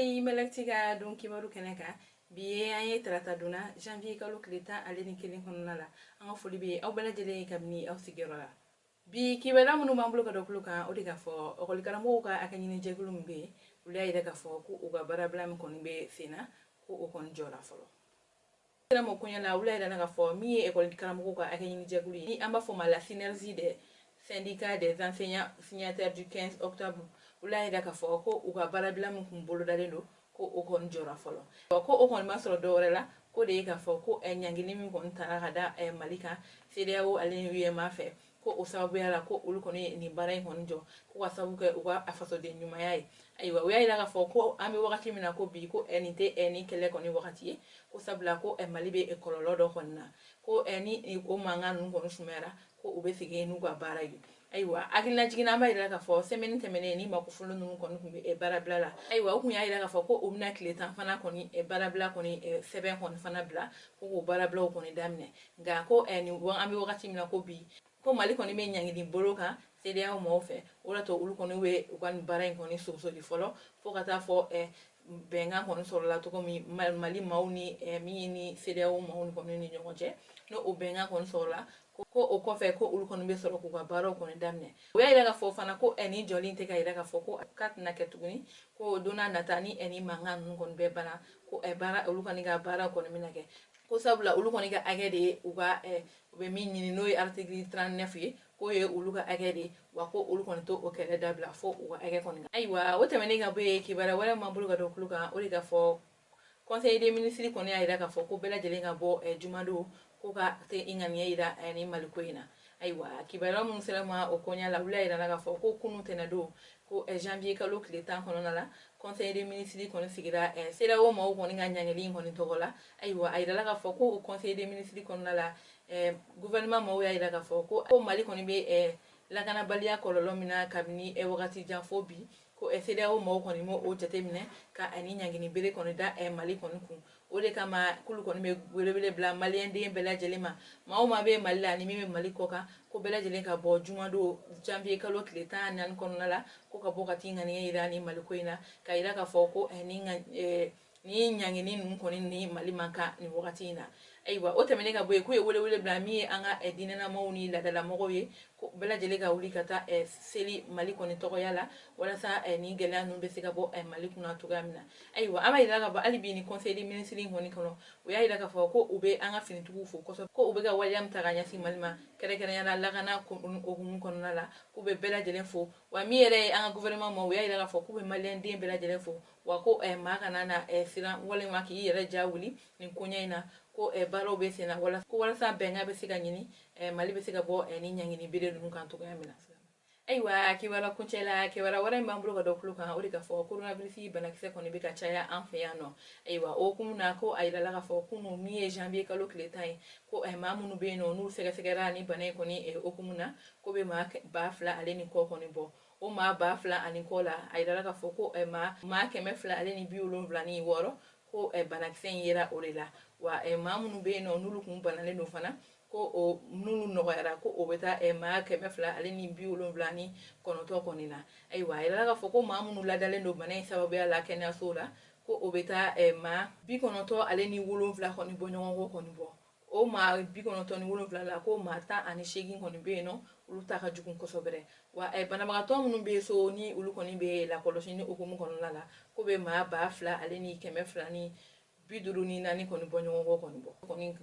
Ye Malactu ka don kibaru kɛnɛ kan. Bi ye an ye tarata donna janvier kalo tile 11 kɔnɔna la. An ka foli bɛ aw bɛɛ lajɛlen ye kabini aw sigiyɔrɔ la. Bi kibaruya minnu b'an bolo ka da tulo kan, o de k'a fɔ ɔkɔlikaramɔgɔw ka hakɛ ɲini jɛkulu min bɛ yen, olu y'a yira k'a fɔ ko u ka baarabila min kɔni bɛ sen na, ko o kɔni jɔra fɔlɔ. Sera ma koɲɛ la, olu y'a yira k'a fɔ min ye ekɔli karamɔgɔw ka hakɛ ɲini jɛkulu ye, ni an b'a fɔ ma la Synergie des syndicats des enseignants signataires du 15 octobre, olu y'a yira k'a fɔ ko u ka baarabila min kun bolodalen don, ko o kɔni jɔra fɔlɔ. Ko o kɔni ma sɔrɔ dɔwɛrɛ la, ko de ye k'a fɔ ko ɲangili min kɔni tara ka da Mali kan CEDEAO ale ni UEMOA fɛ, ko o sababuya la ko olu kɔni ye nin baara in kɔni jɔ, ko ka sababu kɛ u ka fasoden ɲumanya ye. Ayiwa, u y'a yira k'a fɔ ko an bɛ wagati min na ko bi, ko nin tɛ nin kɛlɛ kɔni wagati ye, ko sabula ko Mali bɛ kɔlɔlɔ dɔ kɔni na, ko ni o mankan ninnu kɔni sumayara, ko u bɛ segin n'u ka baara ye. Ayiwa, hakilina jiginna, an b'a yira k'a fɔ semaine tɛmɛnen ni makofolo ninnu kɔni tun bɛ baarabila la. Ayiwa, u kun y'a yira k'a fɔ ko u bɛna tile 10 fana kɔni baarabila kɔni sɛbɛn kɔni fana bila, ko k'o baarabilaw kɔni daminɛ. Nka ko nin an bɛ wagati min na ko bi, ko Mali kɔni bɛ ɲangili bolo kan CEDEAO maaw fɛ, o de to olu kɔni bɛ u ka nin baara in kɔni sonsori fɔlɔ, fo ka taa fɔ bɛnkan kɔni sɔrɔla cogo min Mali maaw ni min ni CEDEAO maaw kɔni ni ɲɔgɔn cɛ. N'o o bɛnkan kɔni sɔrɔla, ko o kɔfɛ ko olu kɔni bɛ sɔrɔ k'u ka baaraw kɔni daminɛ. U y'a yira k'a fɔ fana ko nin jɔli tɛ ka yira k'a fɔ ko k'a tɛna kɛ tuguni, ko don n'a nata ni ni mankan ninnu kɔni bɛɛ banna, ko baara olu kɔni ka baara kɔni bɛna kɛ, ko sabula olu kɔni ka hakɛ de ye u ka u bɛ min ɲini, n'o ye article 39 ye, k'o ye olu ka hakɛ de ye, wa ko olu kɔni t'o kɛlɛ dabila fo u ka hakɛ kɔni. Ayiwa, o tɛmɛnen ka bɔ yen, kibaruya wɛrɛ m'an bolo ka da tulo kan, o de ka fɔ conseil des ministres kɔni y'a yira k'a fɔ ko bɛɛ lajɛlen ka bɔ jumadon, ko ka te i ŋaniya yira ni Mali ko in na. Ayiwa, kibaruya minnu sera ma o koɲa la, olu y'a yira k'a fɔ ko kunu tɛnɛdon, ko janvier kalo tile 10 kɔnɔna la, conseil des ministres kɔni sigira CEDEAO maaw kɔni ka ɲangili in kɔni tɔgɔ la. Ayiwa, a yirala k'a fɔ ko o conseil des ministres kɔnɔna la, gouvernement maaw y'a yira k'a fɔ ko Mali kɔni bɛ lakanabaliya kɔlɔlɔ min na kabini wagati jan fo bi, ko CEDEAO maaw kɔni m'o o jateminɛ ka ani ɲangini bere kɔni da Mali kɔni kun. O de kama k'olu kɔni bɛ welewele bila maliyɛnden bɛɛ lajɛlen ma, maa o maa bɛ Mali la ani min bɛ Mali kɔ kan, ko bɛɛ lajɛlen ka bɔ jumadon janvier kalo tile 14 kɔnɔna la, ko ka bɔ ka t'i ŋaniya yira ni Mali ko in na, ka yira k'a fɔ ko ni ɲangini ninnu kɔni ni Mali man kan nin wagati in na. Ayiwa, o tɛmɛnen ka bɔ yen, k'u ye welewele bila min ye an ka diinɛlamɔgɔw ni laadalamɔgɔw ye, ko bɛɛ lajɛlen ka wuli ka taa seli Mali kɔni tɔgɔya la, walasa nin gɛlɛya ninnu bɛ se ka bɔ Mali kunna cogoya min na. Ayiwa, an b'a yira k'a fɔ hali bi ni conseil des ministres kɔni kɔnɔ, u y'a yira k'a fɔ ko u bɛ an ka finitigiw fo kosɛbɛ, ko u bɛ ka waleya min ta ka ɲɛsin Mali ma, kɛrɛnkɛrɛnnenya la lakana hukumu kɔnɔna la, k'u bɛ bɛɛ lajɛlen fo. Wa min yɛrɛ ye an ka gouvernement ma, u y'a yira k'a fɔ k'u bɛ maliyɛnden bɛɛ lajɛlen fo, wa ko maa kana na siran walima k'i yɛrɛ ja wuli nin koɲɛ in na, ko baaraw bɛ sen na ko walasa bɛnkan bɛ se ka ɲini, Mali bɛ se ka bɔ ni ɲangini bere ninnu kan cogoya min na. Ayiwa, kibaruya kuncɛ la, kibaruya wɛrɛ min b'an bolo ka da tulo kan, o de ka fɔ coronavirus banakisɛ kɔni bɛ ka caya an fɛ yan nɔ. Ayiwa, o hukumu na, ko a yirala k'a fɔ kunun min ye janvier kalo tile 10 ye, ko maa minnu bɛ yen nɔ n'u sɛgɛsɛgɛra ni bana in kɔni hukumu na, ko bɛ maa 2000 ale ni kɔ kɔni bɔ. O maa 2000 ani kɔ la, a yirala k'a fɔ ko maa 276, ko banakisɛ in yera o de la. Wa maa minnu bɛ yen nɔ n'olu kun banalen don fana, ko o n'olu nɔgɔyara, ko o bɛ taa maa 279 kɔni na. Ayiwa, a yirala k'a fɔ ko maa minnu ladalen don bana in sababuya la kɛnɛyaso la, ko o bɛ taa maa 97 kɔni bɔ ɲɔgɔn kɔ kɔni bɔ. O maa 97 la, ko maa 18 kɔni bɛ yen nɔ, olu ta ka jugu kosɛbɛ. Wa banabagatɔ minnu bɛ yen so ni olu kɔni bɛ lakɔlɔsi ni hukumu kɔnɔna la, ko bɛ maa 2154 kɔni bɔ ɲɔgɔn kɔ kɔni bɔ kɔni.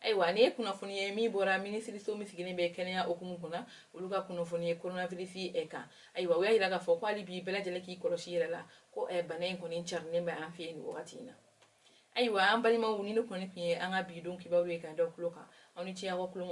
Ayiwa, nin ye kunnafoni ye min bɔra minisiriso min sigilen bɛ kɛnɛya hukumu kunna, olu ka kunnafoni ye coronavirus kan. Ayiwa, u y'a yira k'a fɔ ko hali bi bɛɛ lajɛlen k'i kɔlɔsi yɛrɛ la, ko bana in kɔni carinen bɛ an fɛ yen nin wagati in na. Ayiwa, an balimaw, ni ne kɔni tun ye an ka bi don kibaru ye ka da tulo kan. Aw ni ce aw ka tulo.